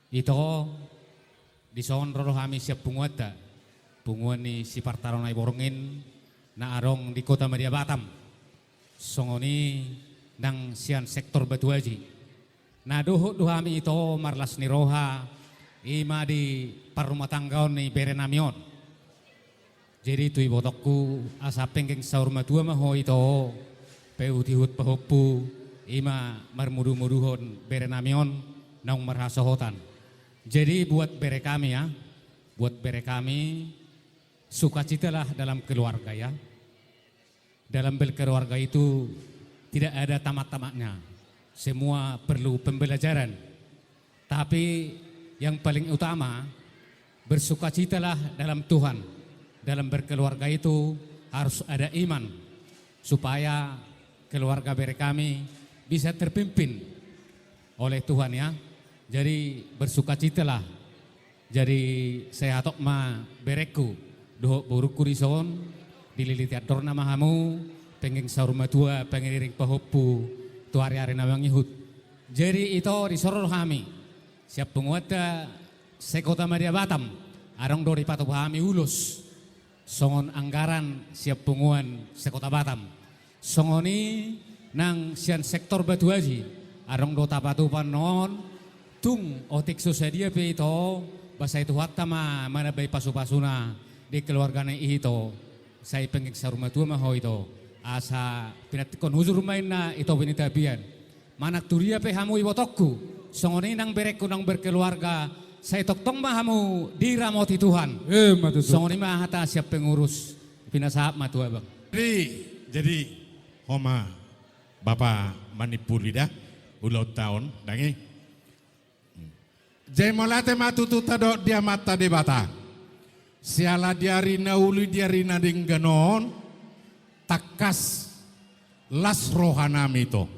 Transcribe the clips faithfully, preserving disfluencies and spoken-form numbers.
Ito, dison ro do hami sian punguanta, punguan ni Sipartano Naiborngin na adong di Kota Madya Batam, songon i nang sian sektor Batu Aji. Na dohot do hami ito marlas ni roha, i ma di parrumatanggaon ni berenami on. Jadi tu ibotongku, asa penggeng saur matua ma ho ito, paihuthon pahompu, i ma marmudu-muduhon berenami on naung marhasohotan. Jadi buat bere kami ya, buat bere kami, sukacitalah dalam keluarga ya. Dalam berkeluarga itu tidak ada tamat-tamatnya. Semua perlu pembelajaran. Tapi yang paling utama, bersukacitalah dalam Tuhan. Dalam berkeluarga itu harus ada iman, supaya keluarga bere kami bisa terpimpin oleh Tuhan ya. Jadi bersukacitalah. Jadi sai hatop ma berengku dohot borungku dison, dililiti andorna ma hamu, penggeng saur matua, pangiring pahompu tu ari-ari na mangihut. Jadi ito, dison ro do hami sian punguanta se-Kota Madya Batam, adong do dipatupa hami ulos songon anggaran sian punguan se-Kota Batam. Songon i nang sian sektor Batu Aji, adong do tapatupa on, tung otik so sadia pe ito, ba sai Tuhanta ma manambai pasu-pasuna di keluarga ni i ito, sai penggeng saur matua ma ho ito, asa pinantikhon hujur ma inna ito binita bian. Manang tu dia pe hamu ibotongku, songon i nang berengku naung berkeluarga, sai tongtong ma hamu diramoti Tuhan. Emma tutu. Songon i ma hata sian pengurus, pinasahat ma tu abang. Jadi, jadi, ho ma bapa manimpuli da, ulaonta on, dang i. Jadi mauliate ma tutu tadok di Amanta Debata. Siala di ari na uli di ari na denggan on, tangkas las rohanami ito.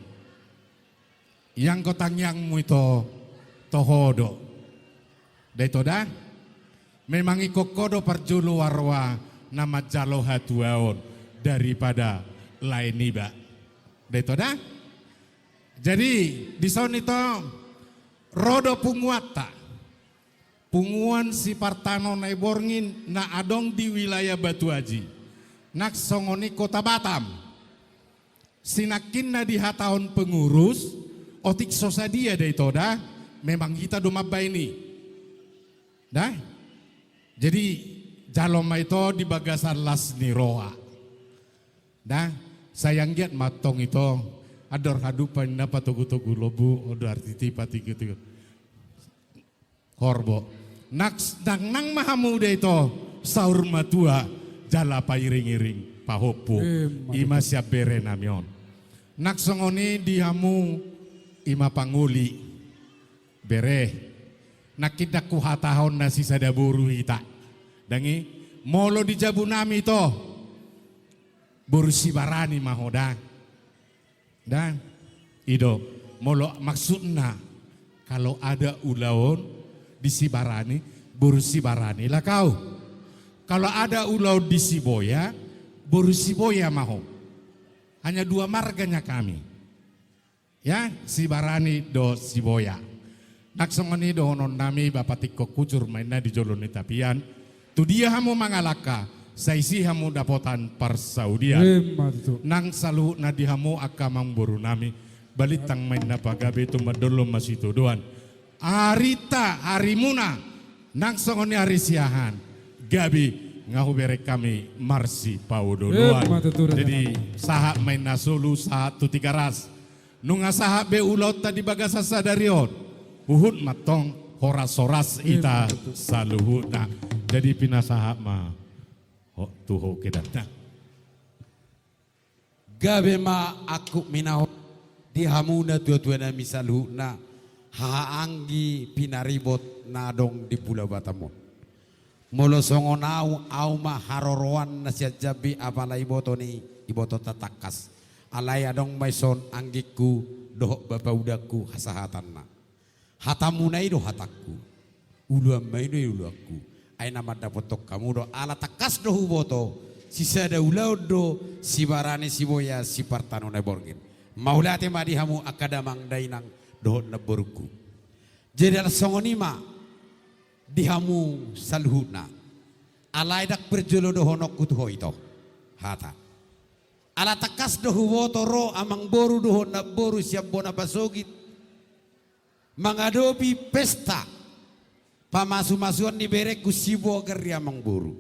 Ianggo tangiangmu ito, toho do. Da ito da? Memang ingkon ho do parjolo roha na manjalo hatuaon daripada lae niba. Da ito da? Jadi, dison ito ro do punguanta. Punguan Sipartano Naiborngin na adong di wilayah Batu Aji. Nang songon i Kota Batam. Sinangkin na dihatahon pengurus, otik so sadia da ito da, memang hita do mambaen i. Da? Jadi, jalo ma ito di bagasan las ni roha. Da, sai anggiat ma antong ito, andor hadumpang na patogu-togu lombu, andor titi patigu-tigu. Horbo. Nang, nang, nang ma hamu da ito, saur matua, jala pairing-iring, pahompu. Emma tutu. I ma sian berenami on. Nang songon i di hamu, i ma pangoli. Bere. Nangkin ndang huhatahon na sisada boru hita. Dang i, molo di jabunami ito. Boru Sibarani ma ho da. Da, i do, molo maksudna, kalau ada ulaon di Sibarani, boru Sibarani lah kau. Kalau ada ulaon di Siboya, boru Siboya ma ho. Hanya dua marganya kami. Ya, Sibarani dohot Siboya. Nang songon i dohononnami, ba patikhon hujur ma inna di jolo ni tapian. Tu dia hamu mangalangka, sai disi hamu dapotan parsaulian. Emma tutu. Nang saluhutna di hamu angka amangborunami, balintang ma inna pagabe, tumandangkon ma sitadoan. Arinta, arimuna, nang songon i ari siahaan, gabe, nga hubereng hami marsipaolo-oloan. Emma tutu. Jadi, sahat ma inna solu, sahat tu Tigaras. Nunga sahat be ulaonta di bagasan sadari on, huhut ma antong horas-horas hita saluhutna. Jadi pinasahat ma ho tu ho kedapna. Gabe ma angkup ni na hot di hamu natua-tuanami saluhutna, haha anggi pinaribot na adong di Pulau Batam on. Molo songon au, au ma haroroan na sian Jambi, apala iboto ni, iboto tatangkas. Alai adong ma ison anggingku dohot bapa udangku hasahatanna. Hatamuna i do hatangku. Ulaonmuna i do ulaonku. Ai na mandapothon hamu do, ala tangkas do huboto, sisada ulaon do, Sibarani Siboya Sipartano Naiborngin. Mauliate ma di hamu angka damang dainang dohot namborungku. Jadi ala songon i ma di hamu saluhutna. Alai ndang parjolo dohononku tu ho ito hata. Ala tangkas do huboto ro amangboru dohot namboru sian bona pasogit mangadopi pesta pamasumasuon ni berengku Siboagar i amangboru.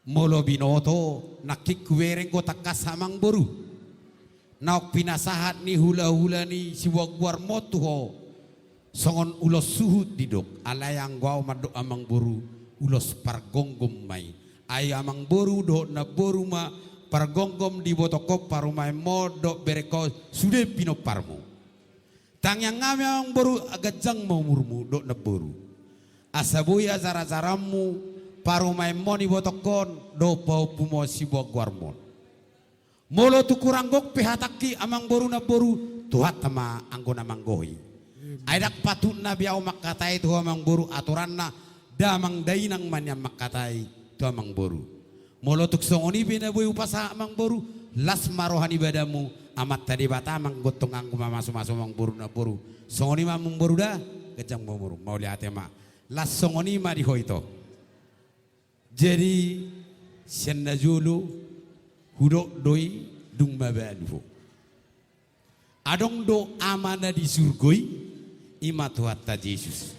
Molo binoto nangkin hubereng do tangkas amangboru naung pinasahat ni hulahula ni Siboagar on tu ho songon ulos suhut didok, alai anggo au mandok amangboru ulos pargomgom ma i. Ai amangboru dohot namboru ma pargomgom dibotohon parumaenmon dohot berengkon sude pinomparmu. Tangiang hami amangboru ganjang ma umurmu dohot namboru. Asa boi ajarajaranmu parumaenmon dibotohon dohot pahompumon Siboagarmon. Molo tung hurang gok pe hatangki amangboru namboru, Tuhanta ma anggo na manggohi. Ai ndang patut na be au mangkatai tu ho amangboru, aturanna damang dainang ma nian mangkatai tu amangboru. Molo tung songon i pe na boi hupasahat amangboru, las ma roha ni badanmu, Amanta Debata ma anggo tong anggo mamasumasu amangboru namboru. Songon i ma amangboru da, ganjang ma umurmu, mauliate ma. Las songon i ma di ho ito. Jadi sian na jolo hudok do i, dung mabalu ho. Adong do Ama na di surgo i, i ma Tuhanta Jesus.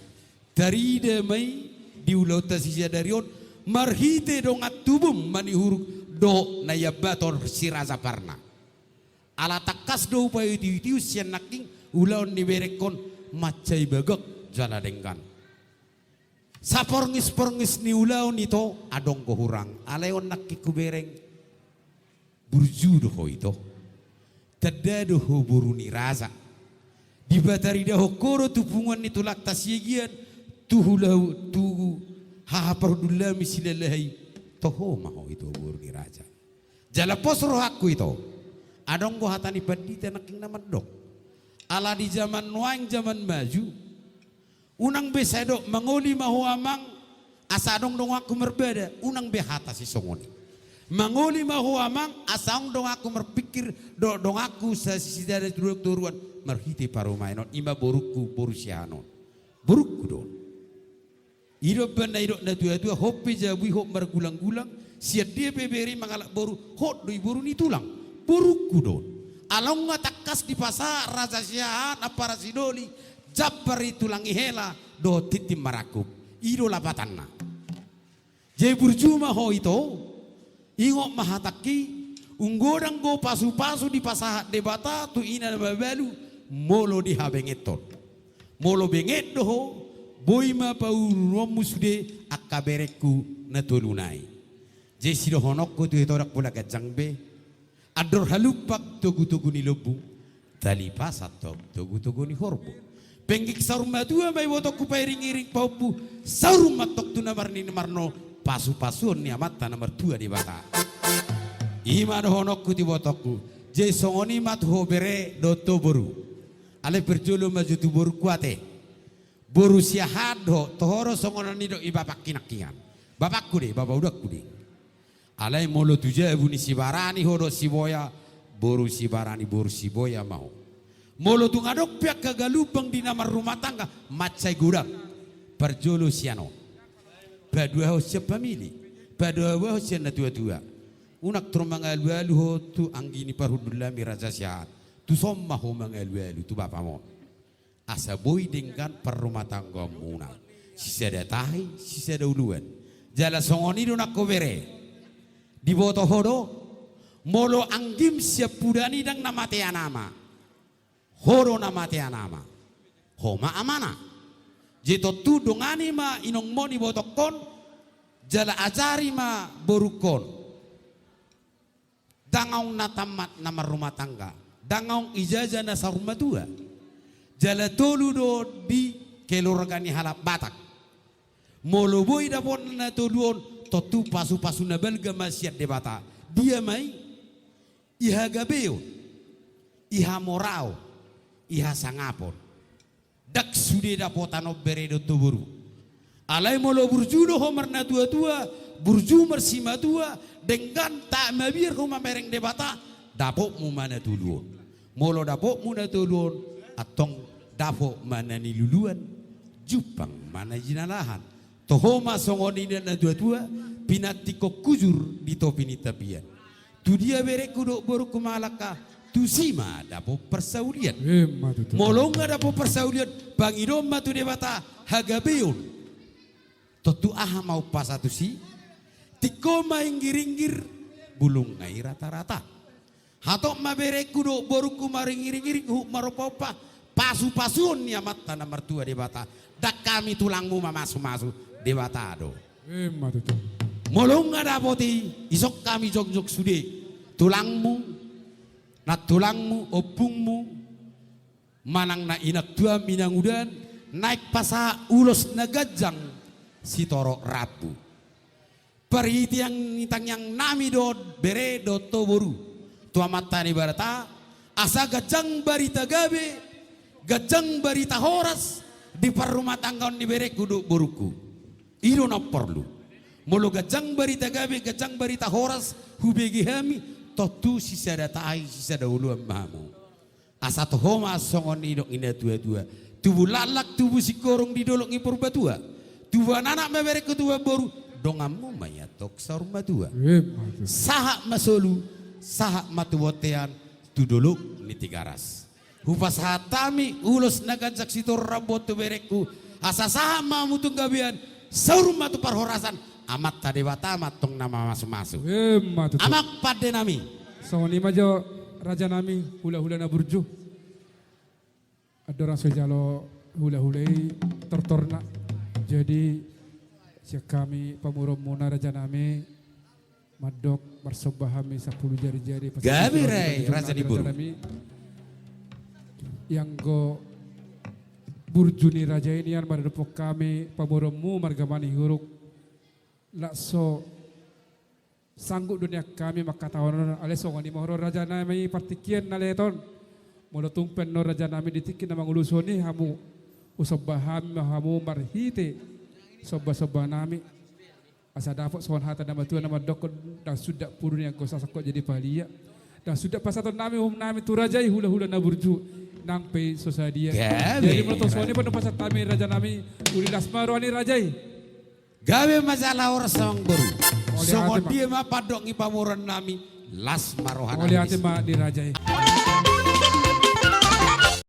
Tarida ma i di ulaonta sisadari on marhite dongan tubum manihuruk dohot na iambaton si Raja Parna. Ala tangkas do hupaihutihut sian nangkin ulaon ni berengkon mansai bagak jala denggan. Saporngisporngis ni ulaon ito adong do hurang, alai on nangkin hubereng burju do ho ito. Tanda do ho boru ni raja. Dipataridahon ho do tu punguan ni tulangta Siagian, tu hula, tu haha parhundul nami Silalahi, toho ma ho ito boru ni raja. Jala pos rohangku ito. Adong do hata ni pandita nangkin na mandok, ala di jaman nuaeng jaman maju, unang be sai dok mangoli ma ho amang asa adong donganku marbada, unang be hata sisongon i. Mangoli ma ho amang asa adong donganku marpingkir dohot donganku sasisada tu dongan toruan marhite parumaenon, i ma borungku boru Siahaan on. Borungku do on. I do umbahen na nidok natuatua, hot pe jabu i hot margulanggulang, sian dia pe bere i mangalap boru, hot do i boru ni tulang. Borungku do on. Ala nunga tangkas dipasahat Raja Siahaan Ampara Sidoli, jambar i tulang i hela dohot tintin marangkup. I do lapatanna. Jadi burju ma ho ito. Ingot ma hatangki, ung godang do pasupasu dipasahat Debata tu ina na mabalu molo dihabengethon. Molo benget do ho, boi ma paururuonmu sude angka berengku na tolu nai. Jadi sidohononku tu ho ito, ndang pola ganjang be. Andor halumpang togutogu ni lombu, tali pasahat togutogu ni horbo. Penggeng saur matua ma ibotongku pairingiring pahompu, saur ma antong tu na marnini marnono, pasupasuon ni Amanta na martua Debata. I ma dohononku tu ibotongku. Jadi songon i ma tu ho bere dohot ho boru. Alai parjolo ma jo tu borungku ate. Boru Siahaan do ho, toho do songon na nidok ni bapangki nangkiningan. Bapangku do i, bapa udangku do i. Alai molo tu jabu ni Sibarani ho dohot Siboya, boru Sibarani boru Siboya ma ho. Molo tung adong pe angka galumbang di na marrumah tangga, mansai godang. Parjolo sian on. Paduahon sian pamili. Paduahon sian natuatua. Unang tor mangalualu ho tu anggi ni parhundul nami Raja Siahaan. Tuson ma ho mangalualu tu bapam on. Asa boi denggan parrumatanggaonmuna. Sisada tahi, sisada uluan. Jala songon i do nang ho bere. Diboto ho do, molo anggim sian pudan i ndang na matean ama. Ho do na matean ama. Ho ma amana. Jadi tontu dongani ma inongmon ibotongkon, jala ajari ma borungkon. Ndang adong na tammat na marrumah tangga, ndang adong ijazah na saur matua. Jala tolu do di keluarga ni halak Batak. Molo boi dapot na tolu on, tontu pasupasu na balga ma sian Debata. Dia ma i? I hagabeon, i hamoraon, i hasangapon. Ndang sude dapotan on bere dohot ho boru. Alai molo burju do ho marnatuatua, burju marsimatua, denggan taat mabiar ho mamereng Debata, dapotmu ma na tolu on. Molo dapotmu na tolu on, antong Dapot ma na niluluan, jumpang ma na jinalahan. Toho ma songon nidok ni natuatua, pinantikhon hujur di topi ni tapian. Tudia berengku dohot borungku mangalangka, tusi ma dapot parsaulian. Emma tutu. Molo nunga dapot parsaulian, pangidoon ma tu Debata hagabeon. Tontu aha ma umpasa tusi? Tingko ma inggir-inggir, bulungna i rata-rata. Hatop ma berengku dohot borungku maringiring-iring, huhut marompaompa, pasu-pasuon ni Amanta na martua Debata. Ndang hami tulangmu mamasu-masu, Debata do. Emma tutu. Molo nunga dapot i, ison hami jongjong sude. Tulangmu, nantulangmu, ompungmu, manang na inantuam inangudaam, naeng pasahat ulos na ganjang sitorop rambu. Parhitean ni tangiang nami dohot bere dohot ho boru tu Amanta Debata, asa ganjang barita gabe, ganjang barita horas di parrumatanggaon ni berengku dohot borungku. I do na porlu. Molo ganjang barita gabe, ganjang barita horas hubege hami, tontu sisada tahi, sisada oloan ma hamu. Asa toho ma songon nidok ni natuatua. Tubu laklak, tubu singkoru di dolok ni Purbatua. Tubuan anak ma berengku, tubuan boru, donganmu ma i antong saur matua. Emma tutu. Sahat ma solu, sahat ma tu bontean, tu dolok ni Tigaras. Hupasahat hami ulos na ganjang sitorop rambu on tu berengku. Asa sahat ma hamu tu hagabean, saur ma tu parhorasan, Amanta Debata ma antong na mamasu-masu. Emma tutu. Amang pande nami. Songon i ma jo raja nami, hula-hula na burju. Andorang so dijalo hula-hula i tortorna. Jadi sian hami pamoruonmuna raja nami, mandok marsomba hami sampulu jari-jari. Gabe, raja ni boru. Nami, ianggo burju ni raja i nian maradophon hami pamoruonmu marga Manihuruk. Laos so sanggup do nian hami mangkatahon on, alai songon i ma huroha raja nami partingkian na lehet on. Molo tung pe annon raja nami di tingki na mangulus on i hamu, husomba hami ma hamu marhite somba-somba nami. Asa dapot songon hata ni natuatua na mandokkon, ndang sundat pudun ianggo sasongkop jadi palia. Ndang sundat pasahaton nami uhum nami tu raja i hula-hula na burju, nang pe so sadia. Gabe. Jadi molo tung songon i pe annon pasahat nami raja nami, uli las ma roha ni raja i. Gabe ma jala horas amang boru. Songon dia ma pandok ni pamoruon nami, las ma roha nami. Mauliate ma di raja i.